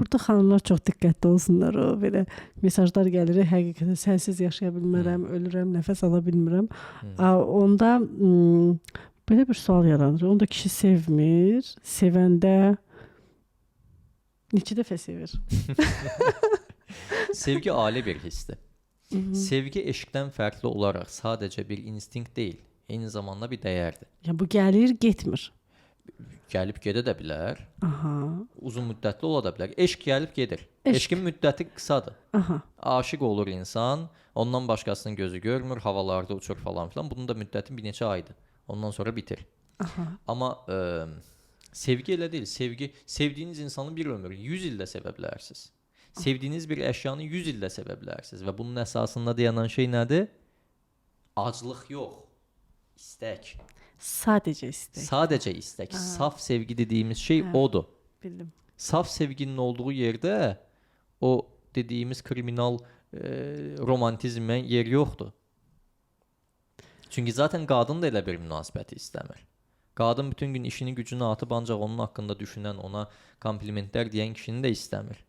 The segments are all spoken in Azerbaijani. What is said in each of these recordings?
Burada xanımlar çox diqqətli olsunlar. O belə mesajlar gəlir, həqiqətən sənsiz yaşaya bilmərəm, ölürəm, nəfəs ala bilmirəm. Onda belə bir sual yaranır. Onda kişi sevmir, sevəndə neçə dəfə sevir? Sevgi ali bir hissdir. Sevgi eşqdən fərqli olaraq sadəcə bir instinkt deyil, eyni zamanda bir dəyərdir. Yəni bu gəlir, getmir. Gəlib gedə də bilər. Aha. Uzun müddətli ola da bilər. Eşq gəlib gedir. Eşqin müddəti qısadır. Aha. Aşiq olur insan, ondan başqasının gözü görmür, havalarda uçur falan filan. Bunun da müddəti bir neçə aydır. Ondan sonra bitir. Aha. Amma sevgi elə deyil. Sevgi, sevdiyiniz insanı bir ömür, 100 ildə sevə bilərsiniz. Sevdiyiniz bir əşyanı 100 ildə sevə bilərsiniz və bunun əsasında dayanan şey nədir? Aclıq yox, istək. Sadəcə istək. Sadəcə istək. Saf sevgi dediyimiz şey odur. Bildim. Saf sevginin olduğu yerdə o dediyimiz kriminal romantizmə yer yoxdur. Çünki zaten qadın da elə bir münasibəti istəmir. Qadın bütün gün işini gücünü atıb ancaq onun haqqında düşünən, ona komplimentlər deyən kişini də istəmir.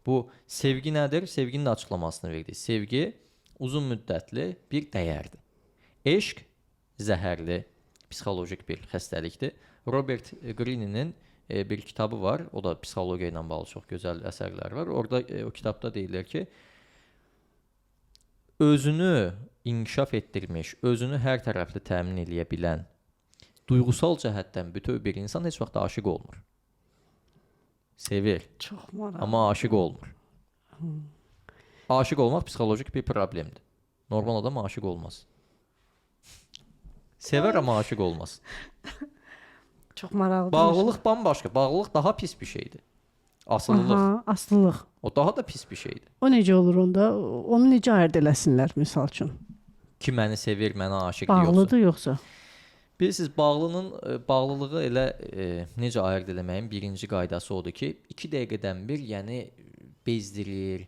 Bu sevgi nədir? Sevginin də açıqlamasını verdik. Sevgi uzun müddətli bir dəyərdir. Eşq zəhərli psixolojik bir xəstəlikdir. Robert Greene'nin bir kitabı var. O da psixologiya ilə bağlı çox gözəl əsərlər var. Orada o kitabda deyilir ki, özünü inkişaf etdirmiş, özünü hər tərəfli təmin eləyə bilən, duyğusal cəhətdən bütöv bir insan heç vaxt aşiq olmur. Sevir. Çox maraqlı. Amma aşiq olmur. Aşiq olmaq psixolojik bir problemdir. Normal adam aşiq olmaz. Sevər amma aşiq olmaz. Çox maraqlıdır. Bağlılıq bambaşqa. Bağlılıq daha pis bir şeydir. Asılılıq. Aha, asılılıq. O daha da pis bir şeydir. O necə olur onda? Onu necə ayırd eləsinlər misal üçün? Ki məni sevir, mənə aşiqdir yoxsa? Bağlıdır yoxsa? Bilirsiniz, bağlının bağlılığı elə necə ayırd eləməyin birinci qaydası odur ki, 2 dəqiqədən bir, yəni bezdirir,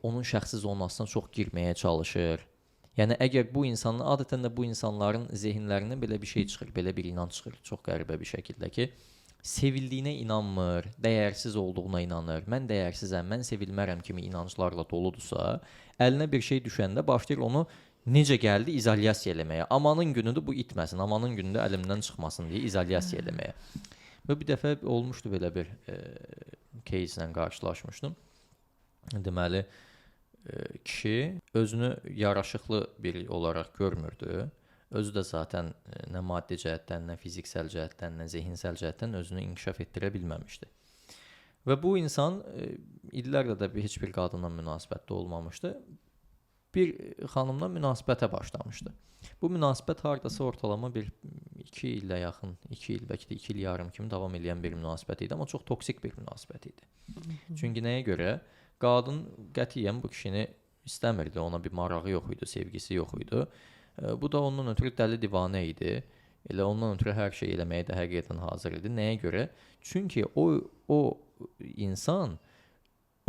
onun şəxsi zonasına çox girməyə çalışır. Yəni əgər bu insanın, adətən də bu insanların zehinlərindən belə bir şey çıxır, belə bir inanc çıxır, çox qəribə bir şəkildə ki, sevildiyinə inanmır, dəyərsiz olduğuna inanır, mən dəyərsizəm, mən sevilmərəm kimi inanclarla doludursa, əlinə bir şey düşəndə başlayır onu necə gəldi izolyasiya eləməyə. Amanın günüdür bu itməsin, amanın günüdür əlimdən çıxmasın deyə izolyasiya eləməyə. Və bir dəfə olmuşdu belə bir case-lə qarşılaşmışdım. Deməli, kişi özünü yaraşıqlı biri olaraq görmürdü. Özü də zaten nə maddi cəhətdən, nə fiziksel cəhətdən, nə zehinsel cəhətdən özünü inkişaf etdirə bilməmişdi. Və bu insan illərlə də heç bir qadınla münasibətdə olmamışdı. Bir xanımla münasibətə başlamışdı. Bu münasibət hardasa ortalama bir 2 ilə yaxın, 2 il, bəlkə də 2 il yarım kimi davam edən bir münasibət idi, amma çox toksik bir münasibət idi. Çünki nəyə görə? Qadın qətiyyən bu kişini istəmirdi, ona bir marağı yox idi, sevgisi yox idi. Bu da ondan ötürü dəli divanə idi. Elə ondan ötürü hər şey eləməyə də həqiqətən hazır idi. Nəyə görə? Çünki o insan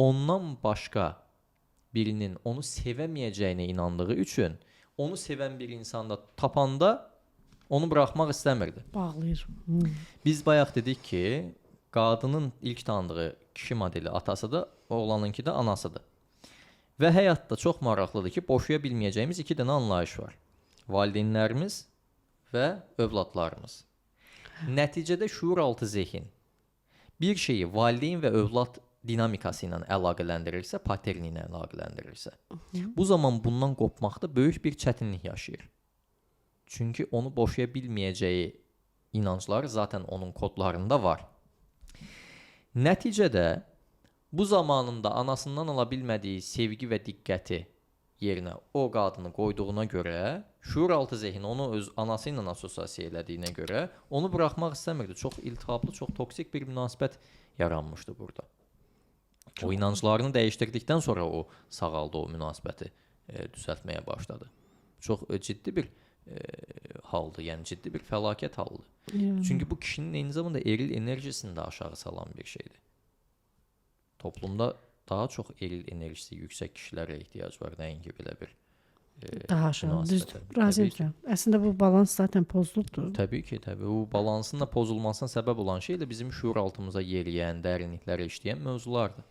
ondan başqa birinin onu sevəməyəcəyinə inandığı üçün onu sevən bir insanda tapanda onu buraxmaq istəmirdi. Bağlayır. Biz bayaq dedik ki, qadının ilk tanıdığı kişi modeli atasıdır, oğlanınki də anasıdır. Və həyatda çox maraqlıdır ki, boşaya bilməyəcəyimiz 2 dənə anlayış var. Valideynlərimiz və övladlarımız. Nəticədə şuuraltı zehin bir şeyi valideyn və övlad dinamikası ilə əlaqələndirirsə, paterni ilə əlaqələndirirsə, bu zaman bundan qopmaqda böyük bir çətinlik yaşayır. Çünki onu boşaya bilməyəcəyi inanclar zaten onun kodlarında var. Nəticədə bu zamanında anasından ala bilmədiyi sevgi və diqqəti yerinə o qadını qoyduğuna görə, şuuraltı zehin onu öz anası ilə asosiasiya elədiyinə görə onu buraxmaq istəmirdi. Çox iltihablı, çox toksik bir münasibət yaranmışdı burada. O inanclarını dəyişdirdikdən sonra o sağaldı, o münasibəti düzəltməyə başladı. Çox ciddi bir haldır, yəni ciddi bir fəlakət halıdır. Yeah. Çünki bu kişinin eyni zamanda eril enerjisini də aşağı salan bir şeydir. Toplumda daha çox eril enerjisi yüksək kişilərə ehtiyac var, nəinki belə bir Daha aşağı. Düzdür. Razıyam sənə. Əslində bu balans zaten pozulubdur. Təbii ki, təbii. Bu balansın da pozulmasına səbəb olan şey də bizim şüur altımıza yeriyən, dərinliklərə işləyən mövzulardır.